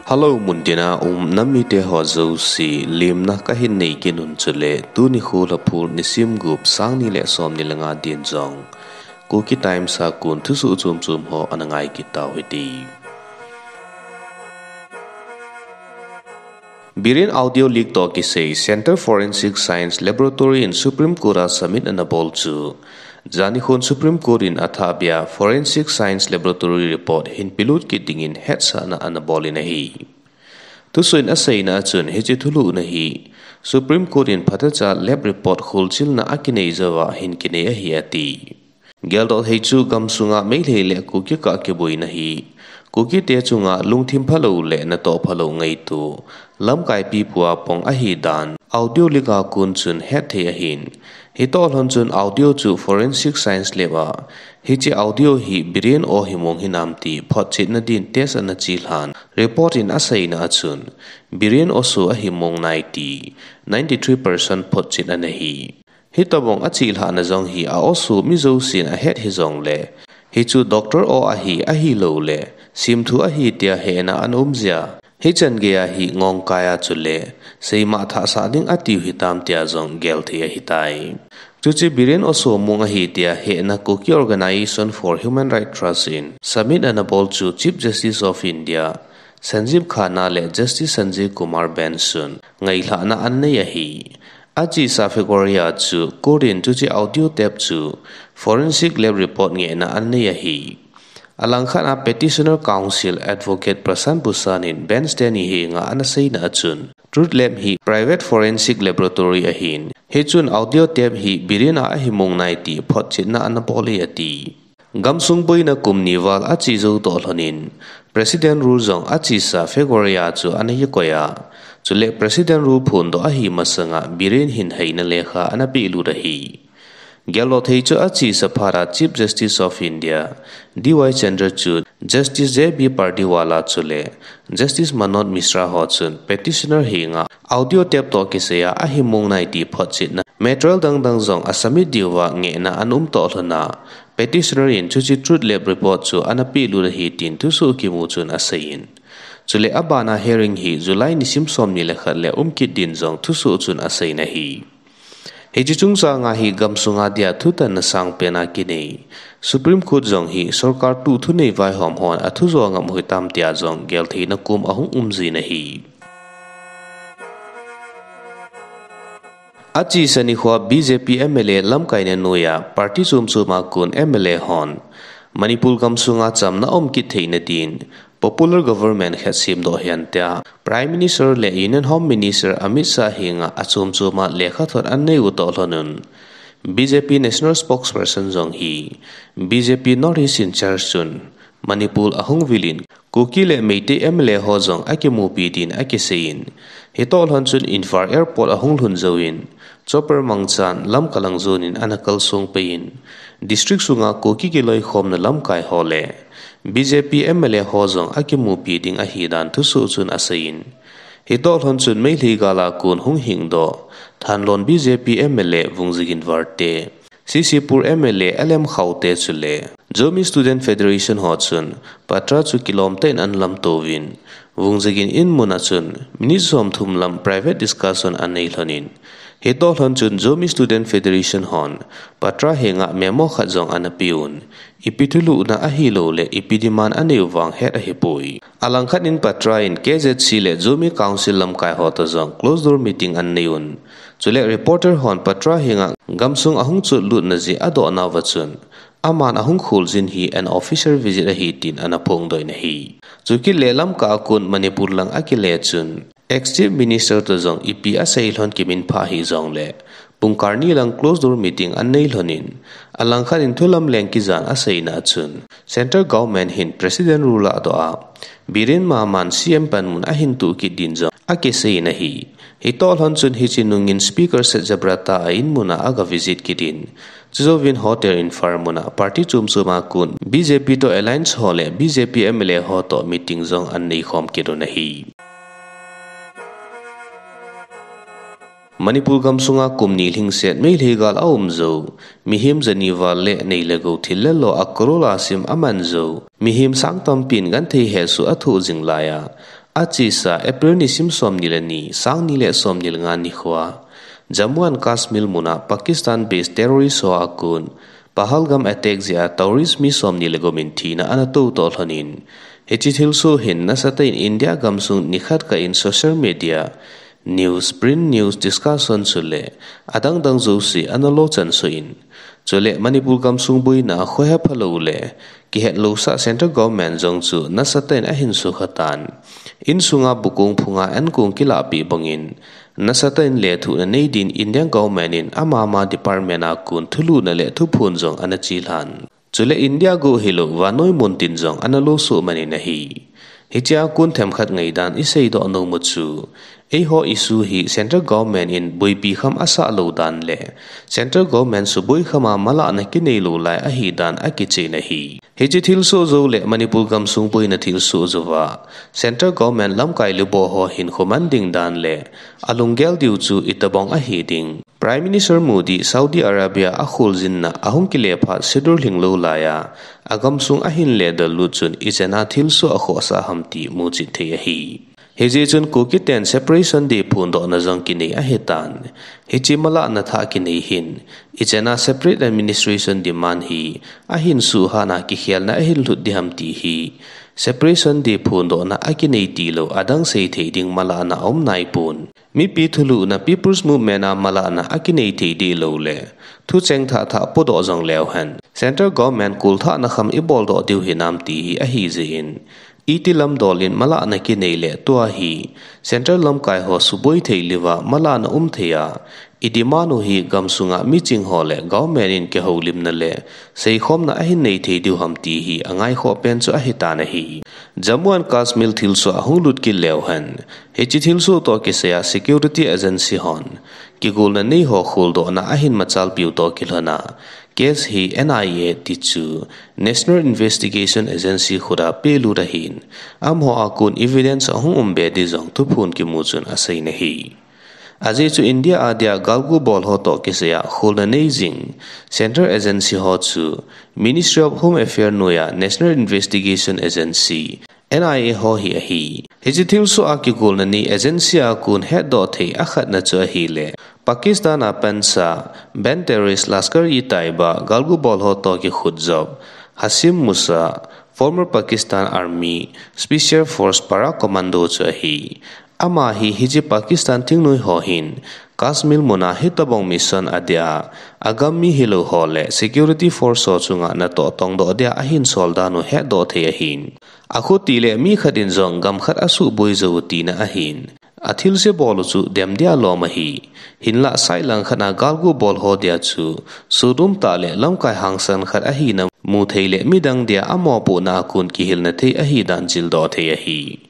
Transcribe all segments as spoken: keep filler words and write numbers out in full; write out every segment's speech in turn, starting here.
Hello, muntina um nam mite ho jouse, lemna kahin nei kit un chule, tuni kho Lhaphul nisim gup, sang ni le som ni le nga din jong, Kuki Times a kon thusoh chom chom ho ana ngai kit tau hite. Biren audio leak toh kisai Centre Forensic Science Laboratory in Supreme Court a submit ana bol chu, jani khon Supreme Court in athahbeh a Forensic Science Laboratory report hin pelut kit dingin hetsahna ana bol in ahi. Thusoh in aseina a chun hiche thulhuhna hi Supreme Court in phatecha lab report kholchilna akinei jouva hin kinei ahi ati. Geldoh thei chu gamsunga Meitei le Kuki kah kiboina hi Kukite chunga lungthim phalou le natoh phalou ngaito lamkai pipu a pang ahi dan audio leak a kon chun hetthei ahin. Hitoh lhon chun audio chu Forensic Science Lab a hiche audio hi Biren aw himong hinam ti photchetna din test ana chelhan report in aseina a chun Biren aw so ahimong nai ti ninety three percent photchet ana hi. Hitobang achelhahna jong hi a aw so mi jousen ahet hijongle, hichu doctor aw ahi ahiloule semthu ahi tia hehna ana um jeh a, hichan geiya hi ngongkai a chule seima thahsah ding atiu hitam tia jong gelthei ahitai. Chuche Biren aw so mong ahi tia hehna Kuki Organisation for Human Rights Trust in submit ana bol chu Chief Justice of India Sanjiv Khanna le Justice Sanjay Kumar bench chun ngailhahna anei ahi. Achesa February a chu court in chuche audio tape chu forensic lab report ngehna anei ahi. Alangkhat a petitioner counsel advocate Prashant Bhushan in bench teni henga ana seina a chun, Truth Lab hi private forensic laboratory ahin, hichun audio tape hi Biren a ahimong nai ti photchetna ana bol e ati. Gamsung boina kum ni val ache jou toh lhonin, President rule jong achesa February a chu ana kikoi a, chule President rule phondoh ahi masanga Biren hin heina lekha ana pehlut ahi. Geldoh thei chu achesa phat a Chief Justice of India, D Y Chandrachud, Justice J B Pardiwala chule Justice Manoj Misra ho chun petitioner henga audio tape toh kisai a ahimong nai ti photchetna material dangdang jong asubmit diuva ngehna ana um toh lhon a, petitioner in chuche Truth Lab report chu ana pehlut ahi tin thusoh kimu chun aseiyin. Chule abana hearing hi July nisim somni le khat le um kit din jong thusoh chun aseina ahi. Hiche chungchanga hi gamsunga dia thutanna sangpen a kinei Supreme Court jong hi sorkar tuh thunei vaihom hon athu jo ngam u hitam tia jong geltheina kom ahung umjin ahi. Achesa nikhoa B J P M L A lamkaina noiya party chom choma kon M L A hon Manipur gamsunga chamna um kit theina din popular government khat semdoh hen tia Prime Minister le Union Home Minister Amit Shah henga achom choma lekhathot anei u toh lhonun, B J P National Spokesperson jong hi B J P North East in charge chun Manipur ahung vilin, Kuki le Meitei M L A ho jong akimupi din akiseiyin, hitoh lhon chun Imphal Airport ahung lhun jouvin, chopper mangchan Lamka lang jonin ana kalsong peiyin, district sunga Kuki kiloikhomna lamkai ho le B J P M L A ho jong akimupi ding ahi dan thusoh chun aseiyin, hitoh lhon chun Meitei gal a kon hung hingdoh Thanlon B J P M L A Vungzagin Valte, C C Pur M L A L M Khaute chule Zomi Student Federation ho chun Patra chu kilom tah in ana lamto uvin, Vungzagin in mun a chun minute somthum lam private discussion anei lhonin, hitoh lhon chun Zomi Student Federation hon Patra henga memo khat jong ana peuvin, ipi thulhuhna ahilouleh ipi demand anei u vang het ahipoi. Alangkhat in Patra in K Z C le Zomi Council lamkai ho toh jong closed door meeting anei un, chule reporter hon Patra henga gamsung ahung chutlutna jeh adohnauva chun, aman ahung kholjin hi unofficial visit ahi tin ana phongdoh in ahi. Chukit le Lamka a kon Manipur lang akile chun, Ex Chief Minister toh jong ipi asei lhon kiminphah hijongleh, pungkar ni lang closed door meeting anei lhonin, alangkhat in thulamleng kijan aseina a chun, Central Government hin President rule lahdoh a, Biren Maman C M panmun ahin toh kit din jong akiseiyin ahi. Hitoh lhon chun hiche nungin Speaker Satyabrata a inmun a aga visit kit in, chujouvin Hotel Imphal mun a party chomchom a kon B J P toh alliance ho le B J P M L A ho toh meeting jong anei khom kit un ahi. Manipur gamsunga kum ni lhingset Meitei gal aum jou, mihem jani val le nei le gou thil le lo a crore a sim aman jou, mihem sang tampin genthei hesoh athoh jing laiya, Achesa April nisim somni le ni, sang ni le somni le nga nikhoa Jammu and Kashmir muna Pakistan based terrorist ho akon Pahalgam attack jeh a tourist mi somni le gup in thina ana toh toh lhonin, hiche thilsoh hin nasatah in India gamsung nikhat kah in social media, news, print news, discussion chule adang dang jouse ana lochan soh in, chule Manipur gamsung boina a khohepha lou le kihetlousah central government jong chu nasatah in ahin sukha tan. Insunga bukong phunga ankong kilahpeh bangin, nasatah in lethuhna nei din Indian government in ama ama department a kon thulhuhna le thuphon jong ana chelhan. Chule India go hilou vannoi muntin jong ana losoh manin ahi. Hichea kon themkhat ngaidan iseidoh nom u chu, eiho issue hi central government in boipi kham asah lou dan le central government suboi khama malahna kinei lou lai ahi dan akichen ahi. Hiche thilsoh jou le Manipur gamsung boina thilsoh jouva central government lamkai lubol ho hinkho man ding dan le alunggel diu chu itobang ahi ding. Prime Minister Modi Saudi Arabia akholjinna ahung kile phat seidol lhinglou laiya agamsung ahin ledol lut chun ichan a thilsoh akhohsah ham ti muchet thei ahi. Hijeh chun Kuki ten Separation Day phondohna jong kinei ahitan. Hiche malahna thah kinei hin, ichan a separate administration demand hi ahin suhhat a kikhelna ahin lhut ding ham ti hi Separation Day phondohna akinei tilou adang seithei ding malahna aum naipon. Mipi thulhuhna People's Movement a malahna akinei thei deh lou le thucheng thah thah podoh jong leuhen, central government kolthahna kham iboldoh diu hinam ti hi ahijeh in, iti lamdol in malahna kinei le tua hi central lamkai ho suboi thei louva malahna um thei a, i demand u hi gamsunga miching ho le government in kihoulimna le seikhomna ahin nei thei diu ham ti hi angaikhoh pen chu ahitan ahi. Jammu and Kashmir thilsoh ahung lut kit leuhen, hiche thilsoh toh kisaiya security agency hon kigolna nei ho kholdohna ahin machalpiu toh kilhona, case hi N I A tichu National Investigation Agency khut a pelut ahin, amaho a kon evidence ahung um be ding jong thuphon kimu chun aseiyin ahi. Ajeh chu India a dia galgu bol ho toh kisaiya kholna nei jing central agency ho chu Ministry of Home Affairs noiya National Investigation Agency, N I A ho hi ahi. Hiche thilsoh a kigolna nei agency a kon hetdoh thei akhatna chu ahile, Pakistan a pansa banned terrorist Lashkar-e-Taiba galgu bol ho toh kikhutjop Hasim Musa, former Pakistan Army Special Force Para Commando chu ahi. Ama hi hiche Pakistan thingnoi ho hin Kashmir muna hitobang mission adia, agam mi hilou ho le security force ho chunga natoh tongdoh dia ahin sol dan u hetdoh thei ahin, akhuti le mi khat in jong gam khat asuboi jou u tina ahin, athilse bol u chu dem dia lom ahi. Hinlah side langkhat a galgu bol ho dia chu sut umtah le lamkai hangsan khat ahina muthei le midang dia amopohna a kon kihilna thei ahi dan jildoh thei ahi.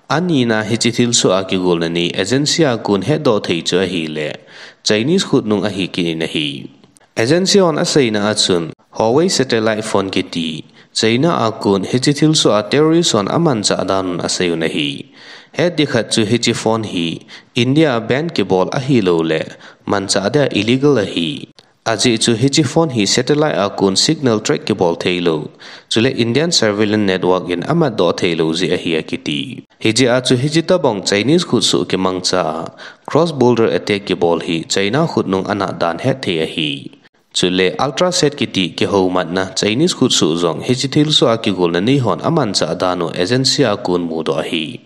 Anina hiche thilsoh a kigolna nei agency a kon hetdoh thei chu ahile, Chinese khutnung ahi kit in ahi. Agency hon aseina a chun, Huawei satellite phone kiti, China a kon hiche thilsoh a terrorist hon amanchah dan un asei un ahi. Hetding khat chu hiche phone hi India a ban kibol ahilou le, manchah dia illegal ahi. Ajeh chu hiche phone hi satellite a kon signal track kibol theilou, chule Indian surveillance network in amatdoh theilou jeh ahi akiti. Hijeh a chu hiche tobang Chinese khutsoh kimangcha a cross border attack kibol hi China khutnung anah dan hetthei ahi. Chule Ultrasat kiti kihoumatna Chinese khutsoh jong hiche thilsoh a kigolna nei hon amanchah dan u agency a kon mudoh ahi.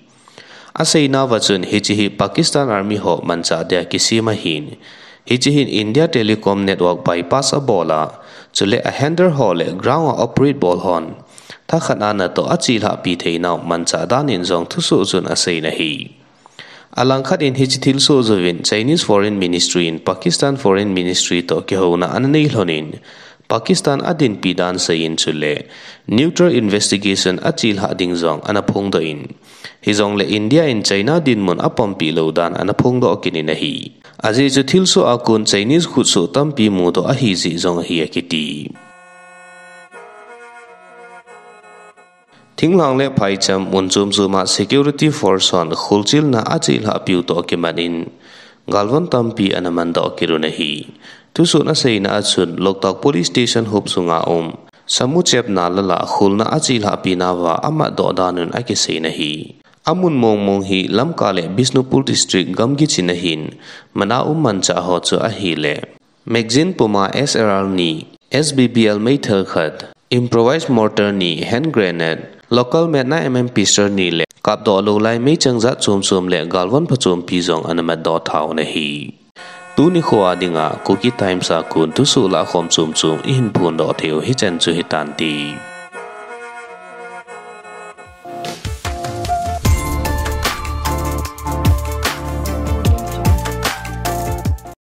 Aseinauva chun hiche hi Pakistan Army ho manchah dia kisem ahin, hiche hin India Telecom Network bypass abol a, chule a handler ho le ground a operate bol hon thakhat a natoh achelhahpi theinau manchah dan in jong thusoh chun aseiyin ahi. Alangkhat in hiche thilsoh jouvin Chinese Foreign Ministry in Pakistan Foreign Ministry toh kihouna ana nei lhonin, Pakistan adinpi dan seiyin chule neutral investigation achelhah ding jong ana phongdoh in, hijongle India in China dinmun apompeh lou dan ana phongdoh kit in ahi. Ajeh chu thilsoh a kon Chinese khutsoh tampi mudoh ahi jeh jong ahi akiti. Thinglhang le phaicham mun chom chom a security force hon kholchilna achelhahpiu toh kimat in, galvon tampi ana mandoh kit un ahi. Thusoh na aseina a chun Loktak Police Station hop sunga um samu chepna lal a kholna achelhahpi nauva amatdoh dan un akiseiyin ahi. Amun mongmong hi Lamka le Bishnupur District gamgi chin ahin, mana um manchah ho chu ahile, magazine puma S R R ni, S B B L meithal khat, improvised mortar ni, hand grenade, local made na M M pistol ni le kapdoh lou lai meichang jat chom chom le galvan phachompi jong ana matdoh tha u ahi. Tuni khoa dinga Kuki Times a kon thusoh lahkhom chom chom ihin phondoh thei u hichan chu hitante.